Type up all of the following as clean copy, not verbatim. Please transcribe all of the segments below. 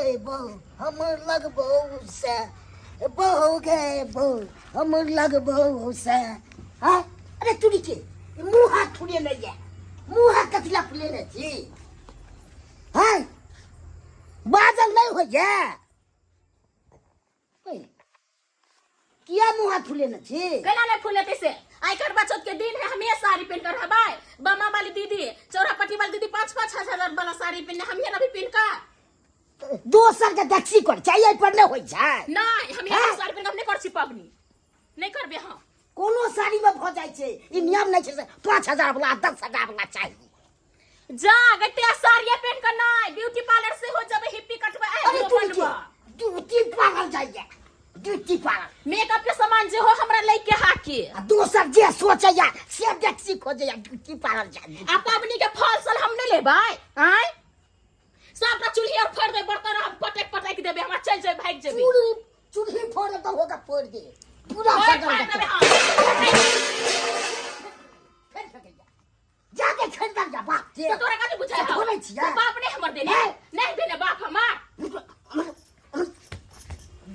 गे बहू हम लगबौ से बहू गे बहू हम लगबौ से। हाँ अरे तुरी के ई मुँह हाथ फुले नहीं है, मुँह हाथ कथिला फुले नहीं छी। हाँ बाजल नहीं होइए। ओए, किया मुँह हाथ फुलेने छी? केना नहीं फूलेते से? आई करवा चौथ के दिन है, हमें साड़ी पहन कर रहबै। बमा वाली दीदी, चौरापट्टी वाली दीदी 5-5 हजार वाला साड़ी पहनने, हम अभी पहन कर। दोसर के देखसी कर छै, एहि पर नहि होइ छै। नहीं, हम हाँ? साड़ी पहन कर नहीं कर छी पबनी। नहीं करबे हम। कोनो साड़ी में भ जाइ छै, ई नियम नहीं छै से 5000 वाला 10000 वाला चाही। जा गते साड़िया पहन कर नहीं, ब्यूटी पार्लर से हो जबे हिप्पी कटबे, आइ अरे हो तू के बनबा। ब्यूटी पार्लर जाइए, ब्यूटी पार्लर। मेकअप के सामान जे हो हमरा लई के हाके। आ दोसर जे सोचैया से देखसी खोजैया ब्यूटी पार्लर जाइए। आ पबनी के फल सल हम नहीं लेबै। आय सबटा चूल्ही और फोड़ दे, बर्तन हम पटक पटक देबे, हमरा चल जाए भाग जेबे। चूल्ही चूल्ही फोड़ तो होगा फोड़ दे पूरा फोड़ सगल फोड़ देते। देबे हम। फेर सकैया जाके खरीदल जा बाप के। तो तोरा कथी बुझाय हौ? थोड़े छियै। तो बाप नहीं हमर देने, हैं? नहीं देने बाप हमार।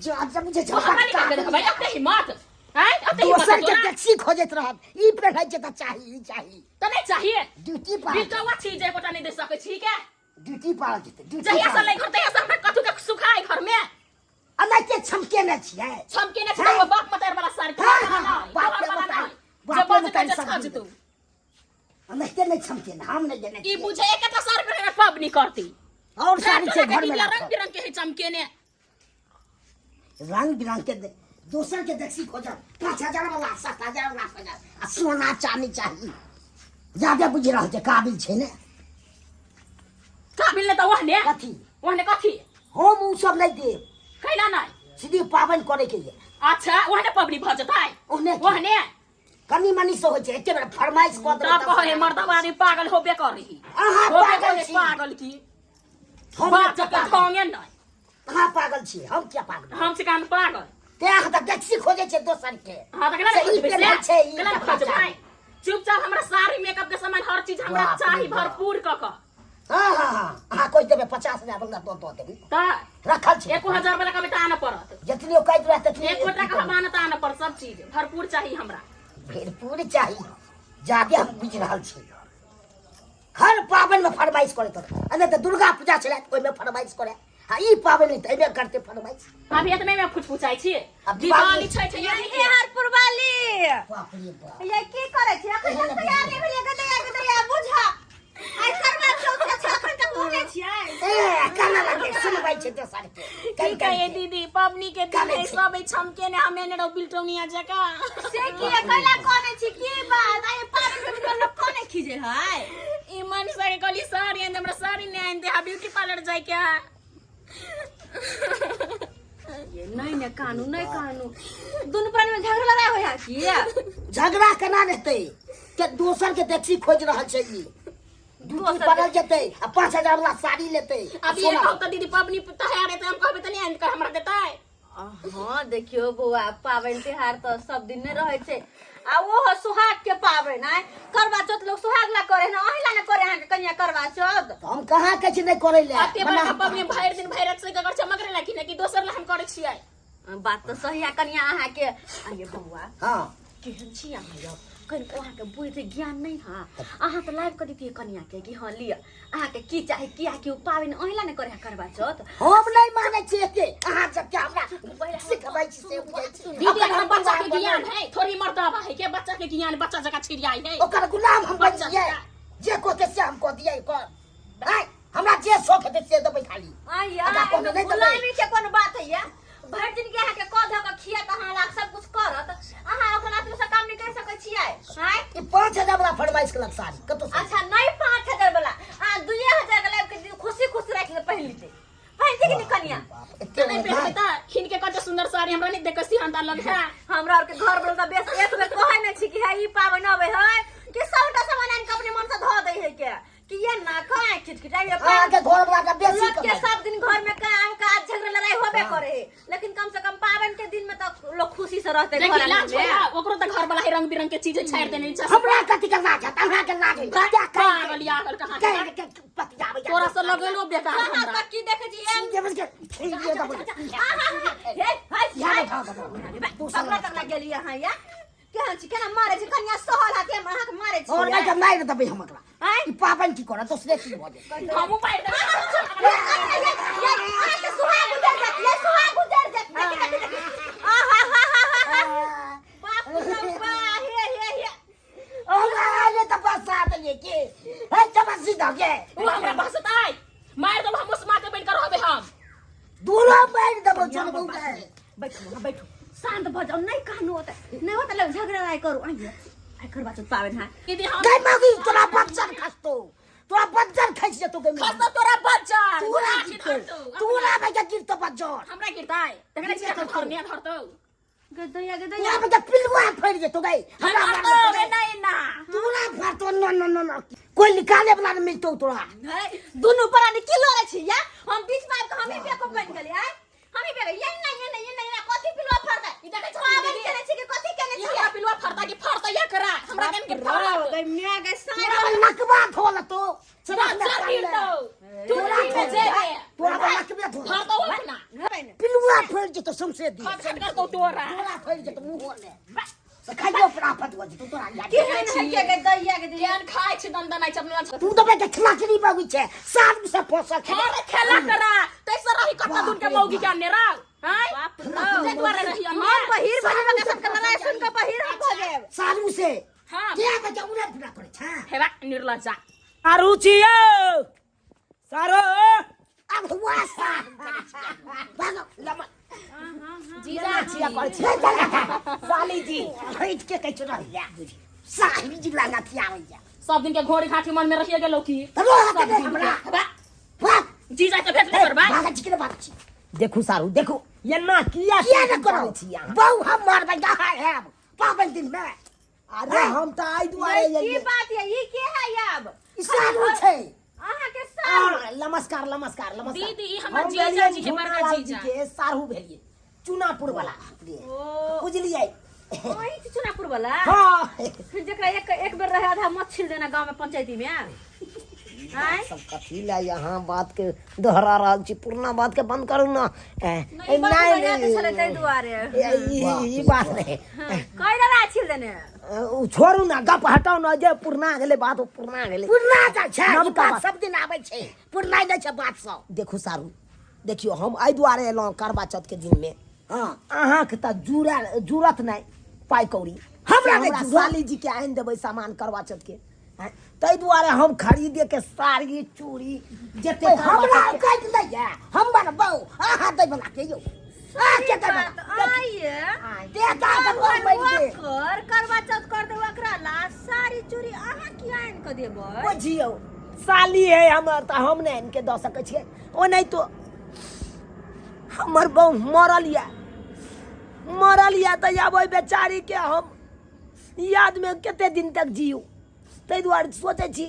जा जा मुझे तो हमरा नहीं कर देने भाई, अपने हिम्मत। हैं? अपने हिम्मत दोसर के तोरा। टैक्सी खोजैत रहत, ई पेन्है के तऽ चाही, ई चाही। तो नहीं चाहिए। ड्यूटी पर बिकवा चीज एकोटा नहीं दे सकै छी के? ड्यूटी पर जेतै, ड्यूटी जहिया से पर। लै घर तहिया से हमरा कथू के सुखाय घर में। अनाहिते छमकेने छियै। छमकेने छियै, हैं? बाप मतार वाला साड़ी। हाँ, हाँ, हाँ, बाप बाप के वाला मतार, नहीं। बाप जे के बाजतै मतार जे सब छजतौ। अनाहिते नहीं छमकेने, हम नहीं देने ई छियै। बुझे एकटा साड़ी पर हमरा पबनी करती। और साड़ी छै घर में रंग राखल। बिरंग के है चमकेने। रंग बिरंग के दोसर के देखसी खोजब 5000 वाला 7000 वाला खोजब। आ सोना चांदी चाही। ज्यादा बुझि रहल छै, काबिल छै ने। काबिल ने तऽ ओहने। कथी? ओहने कथी? हम उ सब नहीं देब। कैला नहीं? सीधे पाबनि करे के लिए। अच्छा, ओहने पबनी भऽ जेतै। ओहने की? ओहने। कनी मनी से होइ छै, एके बेर फरमाइश कऽ देबै तब तब कहे मर्दवा आदमी पागल होबे करही। अहाँ होबे पागल करे छी। पागल की? हम बाप के पागल। ढोंगे नहीं। अहाँ पागल छी, हम किया पागल? हम छी कान पागल। ते अहाँ तऽ टैक्सी खोजै छै दोसर के। हाँ, तऽ केना से ई खोजबै से? पेन्है छै, ई केना कपड़ा खोजबै? चाही। चुपचाप हमरा साड़ी मेकअप के सामान हर चीज हमरा बाप रे चाही बाप। भरपूर कऽ कऽ। हाँ, हाँ, हाँ। अहाँ कहि देबै 50000 वाला दऽ देबै। तऽ रखल छै। 1000 वाला कभी तऽ आनऽ पड़त। जतनी ओ कहैत रहत ततनी एको टाका हम आनऽ तऽ आनऽ पड़त, सब चीज भरपूर चाही हमरा। भरपूर चाही। जादे हम बुझि रहल छी। हर पाबनि में फरमाइश करैत रहत। आ नहि तऽ दुर्गा पूजा छलै ओहिमे फरमाइश करे। आ ई पाबनि तऽ एहिमे करते फरमाइश। अभी एतने में फुचफुचाइ छी। अब दिवाली दिवाली छठि है, यानी ये हरपुर वाली। बाप रे बाप। ये की करै छी? अखन तक तैयार नहि भेलियै, गदैया गदैया बुझा। आइ करवा चौथ के छै, अखन तक बुझै छियै। ए, काना लगे सुनबै छै दोसर के। की कहि कहिए कहि के। दीदी, पबनी के दिन कानै है, छै। सब छमके ने हमे ने रहो बिलटौनिया जकाँ। से की कैला कोने छी, की बात? आइ पाबनि के दिन लोक कोने खीजे है? ई मनसा के कहली साड़ी आनि दे, हमरा साड़ी नहि आनि दे, हा ब्यूटी पार्लर जाय के है। ये नहीं ने कानू, नहीं कानू। दुनू प्राणी में झगड़ा लड़ाई होय है की? झगड़ा केना हेतै? के दोसर के देखसी खोज रहल छै ई। ड्यूटी दोसर पड़ल जेतै आ 5000 वाला साड़ी लेतै। अब ये कहू तऽ दीदी पबनी तैयार हेतै, हम कहबै तऽ नहि आनि कऽ हमरा देतै। हाँ देखियो बौआ, पाबनि तिहार तऽ सब दिन नहि रहै छै, आ ओहो सुहाग के पाबनि आय करवा चौथ लोग सुहाग ला करे ना, अहिला ने करे अहाँके कनिया करवा चौथ। तऽ हम कहाँ कहै छी नहि करै लए? अते मना बड़का हम पबनी भरि दिन भरि राति से ककर चमक रे ला कि नहि, कि दोसर ला हम करै छियै? बात तऽ सही है कनिया अहाँके। आ ये बौआ, हाँ। केहन छी अहाँ यौ? कनिको अहाँके बुद्धि ज्ञान नहि है। अहाँ तऽ लाइव कऽ दितियै कनिया के कि हाँ लिअ अहाँके की चाही, किया कि ओ पाबनि अहिला ने करे करवा चौथ। हम नहि मानै छी एते अहाँ सबके हमरा सिखबै छी से बुझै छी। दीदी, ओकर अगर हम बच्चा के गुलाम ज्ञान बनबै। है, थोड़ी मर्दावा है के बच्चा के ज्ञान बच्चा जकाँ छिड़ियाई है। ओकर गुलाम हम बच्चा बनियै, जकाँ। जे कहतै से हम कऽ दियै कर। आँय, हमरा जे शौक हेतै से देबै खाली। आइया, अगर कोनो नहि देबै। गुलामी के कोनो बात है या? भरि दिन के अहाँके कऽ धऽ कऽ खिया तऽ अहाँ लाग सब कुछ करत, अहाँ ओकरा आत्म से काम नहि कर सकै छियै? आँय? ई 5000 वाला फरमाइश केलक साड़ी, कतौ से? अच्छा, नहि 5000 वाला, अहाँ 2000 के लाबि के खुशी खुशी राखि लेबै, पहिन लेतै। पहिनतै कि नहि कनिया? बाप, एते नहि नहि पहिनतै तऽ हिनके कते सुंदर साड़ी हमरा नहि देखै सिहन्ता लग है। हमरा आरके घर वाला तऽ बेस एक बेर कहै नहि छी कि हे ई पाबनि अबै है कि सबटा सामान आनि कऽ अपने मन से धऽ दै है के कि ये ना खाए खिटखिटाई ये अहाँ के घर वाला के बेसी लोग के कमाई। सब दिन घर में काम काज झगड़ा लड़ाई होबे हाँ। करे है, लेकिन कम से कम पाबनि के दिन में तो लोग खुशी से रहते देखी, घर आंगन लाज में। होइया, ओकरो तऽ घर वाला है रंग बिरंग के चीज छाड़ि देने छै। हमरा कथी के लाज हत? हमरा के लाज होइया। क्या कहि के- पागल यागल कहाँ कहि के पतियाबै या? तोरा से लगेलो बेकार कहाँ हमरा तक की देखे छी एम छीन के छीन के दबो हे हाय यहाँ बैठा दबो तू पकड़ा तकड़ा गेली अहाँ या केहन छी केना मारे छी कनिया सहल हाथे हम अहाँके मारे छी और नहीं मारि देबै हम एकरा आँय? ई पाबनि की करत दोसरे की भऽ जेतै हमहूँ मारि देबै अहाँके सुहाग गुजर जात ये सुहाग गुजर जात देखी देखी देखी आहा हा हा हा हा बाप रे बा हे हे हे ओ ले तऽ बसा देलियै की हे चमसी दऽ के उ हमरा बसतै मारि देबो हमहूँ से मारके बनि कऽ रहबै हम दूनो मारि देबो चल बौआ बैठू अहाँ बैठू शांत भऽ जाउ नहि कहनु ओतऽ नहि होतऽ लग झगड़ा नहि करू आइए आइ करवा चौथ पाबनि है दीदी हम गै मौगी तोरा बच्चन खसतो तोरा बच्चन खसि जेतो गै मौगी खसतौ तोरा बच्चन तोरा लाठी गिरतो धरतौ तोरा भैया गिरतो बच्चन हमरा गिरतै तखने छियै धरने धरतौ गदैया गदैया तोरा भैया पिलुआ फड़ि जेतो गै हमरा धरतौ मारतौ एना एना तोरा फड़तो न न न न कोई निकाले वाला नहीं मिलतो तोरा नहीं दुनू प्राणी की लड़े छी या हम बीच में आबि कऽ हमही बेवकूफ बनि गेलियै आँय हमही बेवकूफ ये नहीं ये नहीं ये नहीं कथी पिलुआ फड़तै ई देखै छौ पाबनि दीदी? केने छी कि कथी केने ई छी हमरा पिलुआ फड़ता कि फड़ता एकरा हमरा केन के फड़त गै माय गै साँय तोरा नकबा धोल तो बच्चन गिरतौ चुटकी में जेबे तोरा नकबे धोल धरतौ अपना पिलुआ फड़ि जेतो सौंसे दी खट करतौ तोरा तोरा फड़ि जेतो मुँह ले से खाइयो प्राप्त हो जेतो तोरा याद केहन है के गै दैया के दैया केहन खाइ छी दन दनाइ छै अपना तू तो बेटा खिलाखिली बगु छै सात से पोसा खेल खेला करा तैसे रही कतना दून के मौगी के अन्ने राव हैं बाप ते दुआरे रही हम अन्ने बहिर भऽ जेबै सबके लड़ाई सुन कऽ बहिर हम भऽ जायब सालू से हां क्या बच्चा उड़ा पूरा करे छा हेबा निर्लज्जा सारू छियौ सारो अब हुआ सा भागो लमा जीजा छिया कर छै साली जी हट के कहै छौ रहिया साहिब जी लगा थिया होइया सब दिन के घोड़ी घाटी मन में रहिए गेलो की तरो हाथ दे हमरा हेबा भाग जीजा के भेट नहीं करबा भाग छी के भाग छी देखू सारू देखू एना किया किया न करो छी अहाँ बहु हम मारबै दहा है पाबनि दिन में अरे हम तऽ आइ दुआरे की एलियै बात है ई के है अब ई सारू छै अहाँ के सारू आ, नमस्कार नमस्कार नमस्कार दीदी, ई हमर हम जीजा भेलियै जी है, बड़का झुनालाल जी जीजा। के सारू भेलियै चुनापुर वाला ओ बुझलियै वही छी चुनापुर वाला हाँ जकरा एक एक बेर रहे आधा मत छील देना गांव में पंचायती में आय सब कथी ला यहाँ बात के दोहरा रहल छी पुरना बात के बंद करू ना ए, नहीं बात बढ़िया के छलै ताहि दुआरे ई ई बात नहीं कहि रहा छील देने ओ छोड़ू ना गप हटाउ ना जे पुरना गेलै बात ओ पुरना गेलै पुरना जाइ छै ई नवका बात बात। सब दिन आबै छै पुरना नहि छै बात सब देखू सारू देखियौ हम एहि दुआरे एलहुँ करवा चौथ के दिनमे हँ अहाँके तऽ जुड़ा जुड़त नहि पाइ कौड़ी हमरा नहि हमरा जुड़त। साली जी के आनि देबै सामान करवा चौथ के आँय, ताहि दुआरे हम खरीदे के साड़ी चूड़ी जते ओ, करवा हमरा चौथ के- औकात नहि यऽ हमर बहू अहाँ दै बला के यौ अहाँ के दै बला आइए देता तऽ बहू मरि गेल कर करवा चौथ कर देबै ओकरा ला साड़ी चूड़ी अहाँ किया आनि कऽ देबै बुझियौ साली है हमर तऽ हम नहि आनि के दऽ सकै छियै ओनाहितो हमर बहु मरल यऽ मरल यऽ तऽ आब ओहि बेचारीके हम यादमे कते दिन तक जियू ताहि दुआरे सोचै छी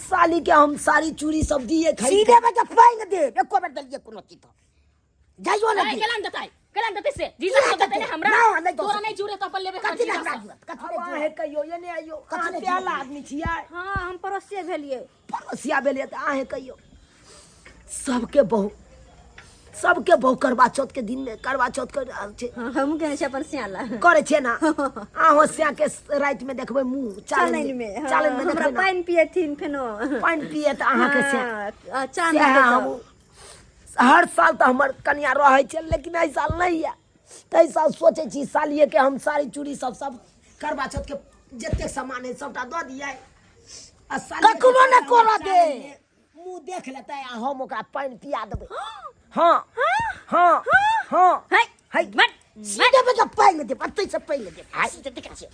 सालीके हम साड़ी चूड़ी सब दिए खरीद सीधे में के फांग दे एको बेर देलिए कोनो चीज तो जाइयो नहीं ना केला न देतै केला न देतै से जीजा के देतै ने हमरा ना, नहीं दऽ तोरा सकै। नहीं जुड़े तो अपन लेबे हमर कथी जीजा हमरा से। जुड़त कथी अब नहि अहें जुड़त? कहियो ये नहि आइयो कथी अहाँ नहि प्याला जुड़त? आदमी छियै हाँ हम पड़ोसिए भेलिए पड़ोसिया भेलियै तऽ अहें कहियो सबके बहु सबके बहु करवा चौथ के दिन में करवा चौथ कर रहल छै हाँ हमहूँ केने छी अपन सियाला करे छियै ना अहो सिया के राति में देखबै मुंह चानन में हाँ, चालन में हमरा देखबै ना पानि पिएथिन फेनो पानि पिए तऽ अहाँके सिया हाँ, आ, चाँद सएह हेतै तऽ। हम हर साल तऽ हमर कनिया रहै छै लेकिन एहि साल नहि यऽ ताहि साल सोचै छी सालिएके हम साड़ी चूड़ी सब सब करवा चौथ के जतेक सामान है सबटा दऽ दियै आ सालिएके ककरो नहि करऽ दे। मुँह देख लेतै आ हम ओकरा पानि पिया देबै हँ हँ हँ है है मत सीधे में के पानि दे पत्ते से पानि दे आ सीधे देखै छियै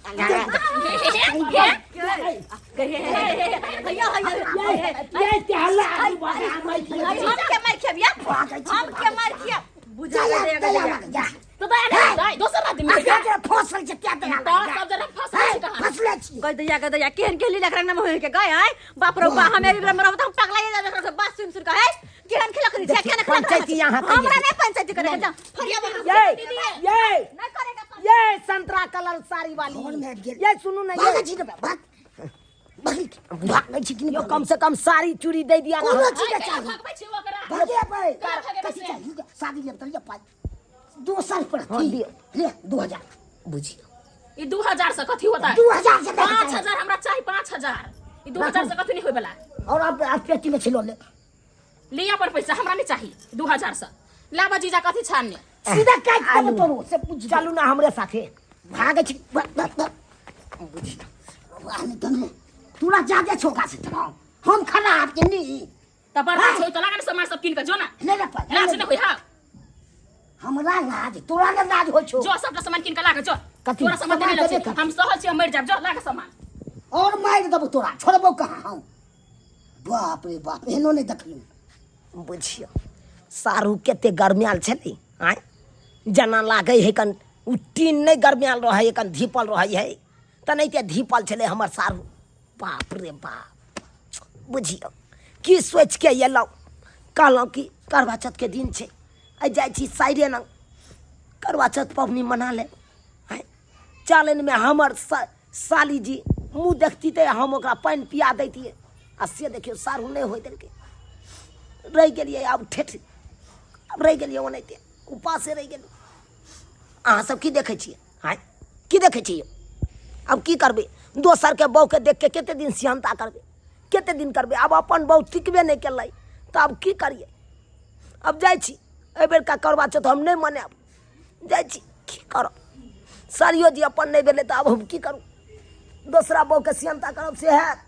भैया भैया ये ते हल्ला आदमी बात हम हम के मार खेबिया हम के मार खिया बुझा जा दे दया लग जा तो दया नहीं देतै दोसर आदमी अखन जे फसल छै त्या दया तो लग जा सब जरा फंसल छै कहाँ फसले छी गई दैया गई दैया केहन केहन लीला करंग होय के गए आय बाप रे बा हम एरी मरब त हम पगला जा जा बात सुन सुन के है केहन खेला करी छै केहन खेला पंचायती यहाँ कहिए। हमरा नहीं पंचायती करे जा फरिया बना ये ये नहीं करेगा ये संतरा कलर साड़ी वाली फोन में आबि गेल। ये सुनू ना भागै ये छी ने भाग भागै छी कि यो नहि कम से कम साड़ी चूड़ी दे दिया ना। कोनो चीज आइ के चाही भगबै छी ओकरा भगेबै केना भगेबै कथी से? चाही शादी लेब तऽ लिअ पाइ दोसर पर हाँ, थी दियौ। ले 2000 बुझियौ ई 2000 से कथी होता 2000 से नहीं 5000 हमरा चाही 5000 ई 2000 से कथी नहीं होय वाला और अब अब पेटी में छिलो ले ले अपन पैसा हमरा नहीं चाही 2000 से लाबा जीजा कथी छानने सीधा काट देबो आलू। तोरो से पूछ चलू ना हमरे साथे भागे छी भाग भाग भाग बुझ तने तोरा जादे छोका से तोरा हम खराब के नी त बर्बाद छौ त लागन सामान सब किन के जो ना ले ले पाइ लाज नहीं होय हा हमरा लाज तोरा ने लाज होइ छौ जो सबटा सामान किन के लाके जो कथी? तोरा सामान सामान देने देबे लग कथी? हम सहल छी हम मरि जाब जो लाके सामान और मारि देबो तोरा छोड़बो कहाँ हम बाप रे बाप एहनो नहि देखलहुँ बुझियौ सारू कते गरमायल छलै आँय जेना लागै है कन ओ टीन नहि गरमायल रहै है कन धीपल रहै है तेनाहिते धीपल छलै हमर सारू बाप रे बाप बुझियौ की सोचिके अयलहुँ कहलहुँ कि करवा चौथके दिन छै आइ जाइ छी साइरे लग करवा चौथ पबनी मना लेब आँय चालनिमे हमर साली जी मुँह देखती तऽ हम ओकरा पानि पिया दैतियै आ से देखियौ सारू नहि होइ देलकै रहि गेलियै आब ठेठ आब रहि गेलियै ओनाहिते उपासे रहि गेलियै अहाँ सब की देखै छियै आँय की देखै छियै आब की करबै दोसरके बहुके देख के कते दिन सिहन्ता करबै कते दिन करबै आब अपन बहु टिकबे नहि केलै तऽ आब की करियै आब जाइ छी एहिबेरका करवा चौथ हम नहि मनायब जाइ छी की करब साड़ियो जी अपन नहि भेलै तऽ आब हम की करू दोसरा बहुके सिहन्ता करब से हैत।